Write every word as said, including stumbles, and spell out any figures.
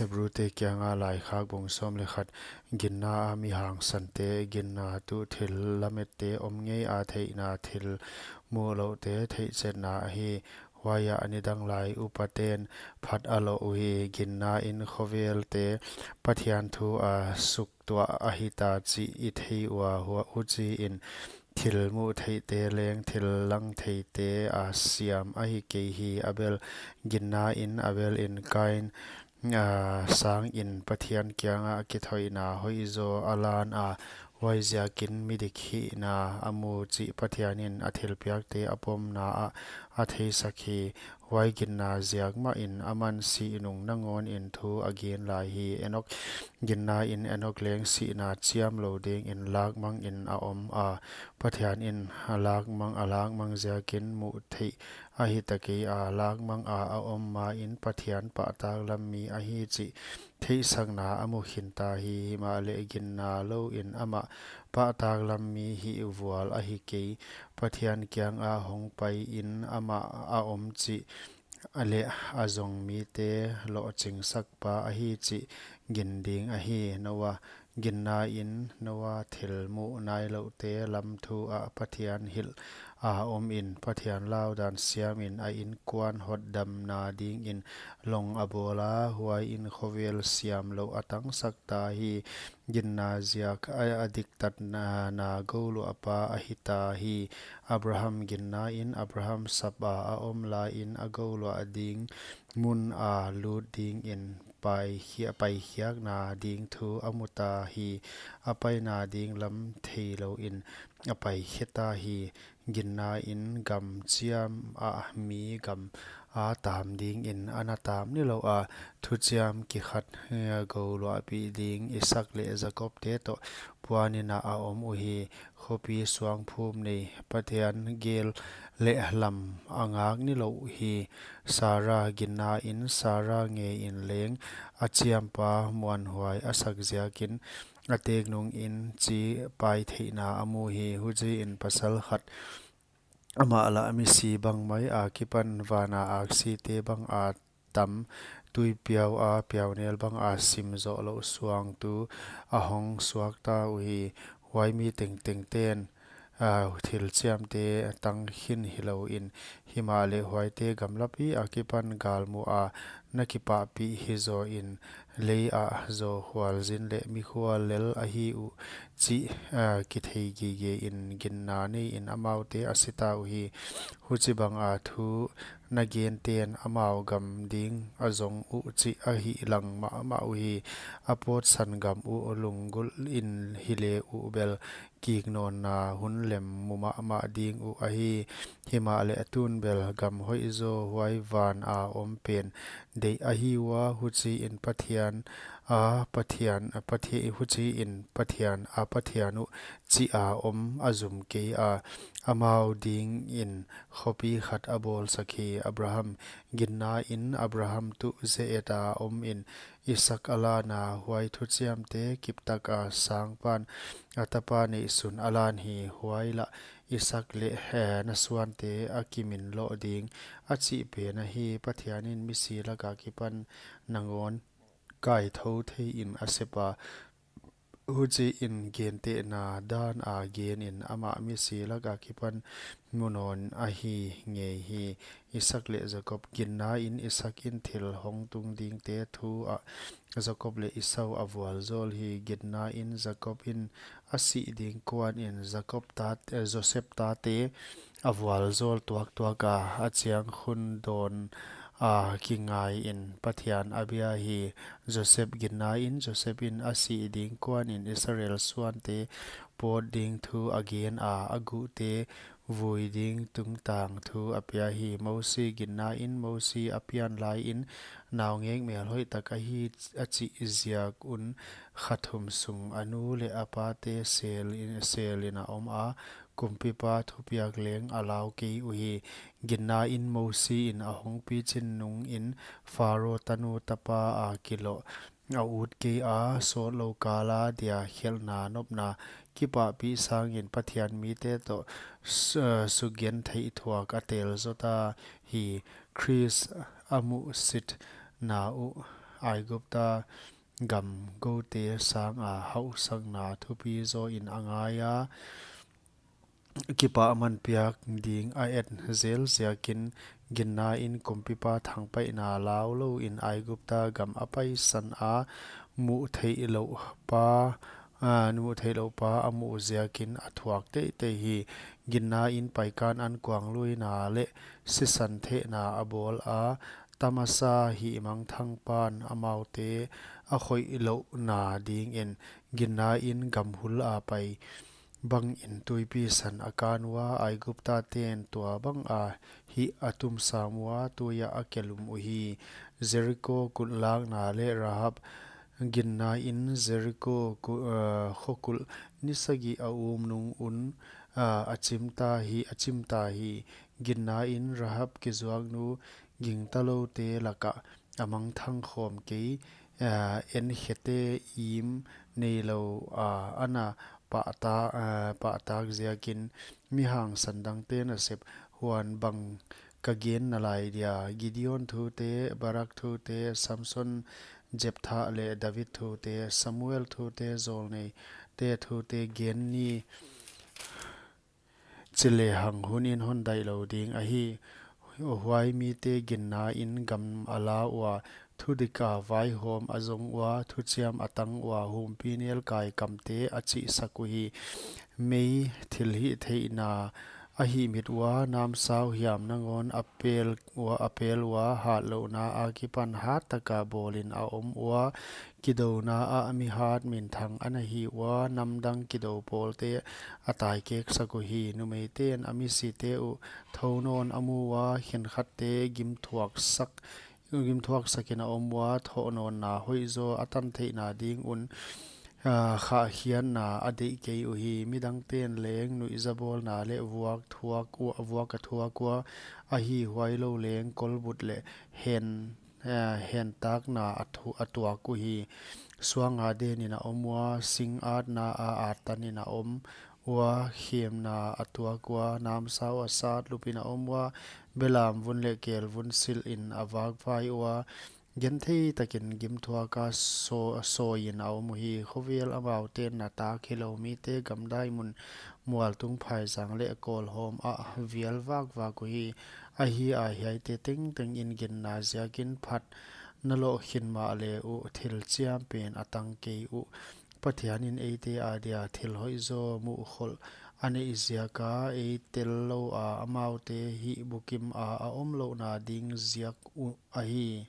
Hebrute kianga laikhak bung sawm leh khat. Ginna a mi hangsante, ginna tuh thil lamette om ngei a, theihna thil muhlouhte theihchetna ahi. Huaiah nidang lai upaten phat a loh uhi. Ginna in khovelte Pathian thu a suktuah ahita chih i thei ua, hua huchiin thil muhtheihte leng thil langtheite a siam ahi kei hi. Abel ginna in Abel in Kain a sangin Pathian kiangah kithoihna hoihzaw a lan a, huaiziakin midik hihna a mu chih Pathianin a thilpiakte a pomna ah a theisak hi. Huai ginna ziak mahin aman sih nung nangawnin thu a gen lai hi. Enok ginna in Enok leng sihna chiamlou dingin lakmangin a om a, Pathianin a lakmang, a lakmang ziakin muhtheih ahita kei a, lakmang a a om main Pathian pahtaklam mi ahi chih theihsakna a mu khinta hi. Himahleh ginna louin amah pahtaklam mi hih vual ahi kei. Pathian kianga hongpai in amah a om chih leh a zong mite lohchingsakpa ahi chih gin ding ahi. Noah ginna in Noah thil muh nailouhte lam thu ah Pathian hilh a omin, Pathian laudan siamin a inkuan hotdamna dingin long a bawl a, huaiin khovel siamlouh a tangsak ta hi. Ginna ziak a, a diktatna, na gouluahpa ahita hi. Abraham ginna in Abraham sap a a om laiin a gouluah ding mun a lut dingin paikhia-, paikhiakna ding thu a muta hi. A paina ding lam theilouin a paikheta hi. Ginna in gam chiam ah mi gam a tam dingin a na tam nilouh a, thuchiam kikhat, eh, gouluahpih ding Isak leh Jakobte toh puanin a om uhi. Khopi suangphum nei Pathian gel leh lam a ngak nilouh hi. Sarah ginna in Sarah ngeiin leng a chiampa muanhuai a sak ziakin a tek nungin chi pai theihna a mu hi. Huchiin pasal khat amah lah misi bang mai akipan vana aksite bang a tam, tuipiau a piaunel bang a sim zohlouh suangtu a hong suakta uhi. Huai mi tengtengten, a, thil chiamte tang khin hilouin, himahleh huaite gamlapi akipan galmuh a na kipahpih hizaw in, lei ah zaw khualzin leh mikhual lel ahi uh chih, a, kithei gige in ginna neiin amaute a sita uhi. Huchibang a thu na genten amau gam ding a zong uh chih a hihlang mahmah uhi. A pawtsan gam uh lunggulh in hile uh bel kiknawnna hun lem mu mahmah ding uh ahi. Himahleh tun bel gam hoihzaw huai van a om pen deih ahi ua, huchiin Pathian a Pathian, a Pathi-, huchiin Pathian a Pathian uh chih a om a zum kei a, amau dingin khopi khat a bawlsak hi. Abraham ginna in Abraham tuh ze-et a omin Isak a lan a, huai thuchiamte kiptak a sangpan a tapa neihsun a lan hi. Huai lah Isak leh, eh, na suante a kimin loh ding a chih pen ahi. Pathianin misi lak akipan nangawn kaithou theiin a sep a, huchiin gentehna dan a genin amah misi lak akipan mu nawn ahi ngei hi. Isak leh Jakob ginna in Isak in thil hong tung dingte thu ah Jakob leh Esau a vualzawl hi. Ginna in Jakob in a sih ding kuanin Jakob ta, eh, Joseph tate a vualzawl tuaktuak a, a chiang khun dawn a kingaiin Pathian a bia hi. Joseph ginna in Joseph in a sih ding kuanin Israel suante pawt ding thu a gen a, a guhte vui ding tungtang thu a pia hi. Mosi ginna in Mosi a pian laiin naungek melhoih tak ahi a chih ziak un kha thum sung a nu leh a pate sel in, sel in a om a, kumpipa thupiak leng a lau kei uhi. Ginna in Mosi in a hong pichin nungin Pharaoh tanu tapa a kiloh a ut kei a, sawtlou kala dia khelhna nopna kipahpih sangin Pathian mite toh s-, eh, sugentheih thuak a tel zota hi. Khrist a muhsitna uh Aigupta gam goute sanga hauhsakna thupi zaw in a ngai a, kipahman piak ding a et zel ziakin, ginna in kumpipa thangpaihna lau lou in Aigupta gam a paisan a, muh theih louh pa, a, muh theih louh pa a muh ziakin a thuak teitei hi. Ginna in paikan ankuangluina leh sisan thehna a bawl a, tamasa hihmangthang pan amaute a khoih louhna dingin, ginna in gam hul a pai bangin tuipi san a kan ua, Aiguptate'n tua banga hih a tum sam ua, tuia a kelum uhi. Jeriko kulh lakna leh Rahab ginna in Jeriko ku-, eh, kho kulh ni sagih a um nung un, ah, a chimta hi, a chimta hi. Ginna in Rahab kizuaknu gingtaloute laka a mangthang khawm kei, ah, enkhete im neilou, ah, ana pahta-, ah, pahtak ziakin mi hangsan dangte nasep huan bang ka gen nalai dia. Gideon thute, Barak thute, Samson, Jephtha leh David thute, Samuel thute, zawlneite thute gen ni, chilehang hun in hon daih lou ding ahi. Huai mite ginna in gam a la ua, thudik a vaihawm a zong ua, thuchiam a tang ua, humpinelkai kamte a chihsak uhi. Mei thilhihtheihna a hihmit ua, namsau hiam nangawn a pel ua, a pel ua, hatlouhna akipan hat taka bawlin a om ua, kidouna ah mihat minthang ana hi ua, namdang kidou pawlte a taikeksak uhi. Numeite'n a misite uh thounawn a mu ua, khenkhatte gimthuaksak, gimthuaksakin a om ua, thohnawnna hoihzaw a tan theihna ding un, ah, khahkhiatna a deih kei uhi. Midangte'n leng nuihzabawlna leh vuak thuak ua, vuak a thuak ua, ahi huailou leng kolbut leh hen, eh, hentakna a thu-, a tuak uhi. Suanga denin a om ua, sing atna a attanin a om ua, khemna a tuak ua, namsau a sat lupin a om ua, belam vun leh kel vun silhin a vakvai ua, genthei takin gimthuaka saw-, sawiin a om uhi. Khovel amaute'n na tak hilou mite gamdai mun mualtung phaizang leh kawlhawm ah vial vakvak uhi. Ahi a hiaite tengteng in ginna ziakin phat na loh khin mahle uh, thil chiam pen a tang kei uh. Pathian in eite adia thil hoihzaw muhkholh a neih ziaka ei tel lou a, amaute hih bukim a a omlouhna ding ziak uh ahi.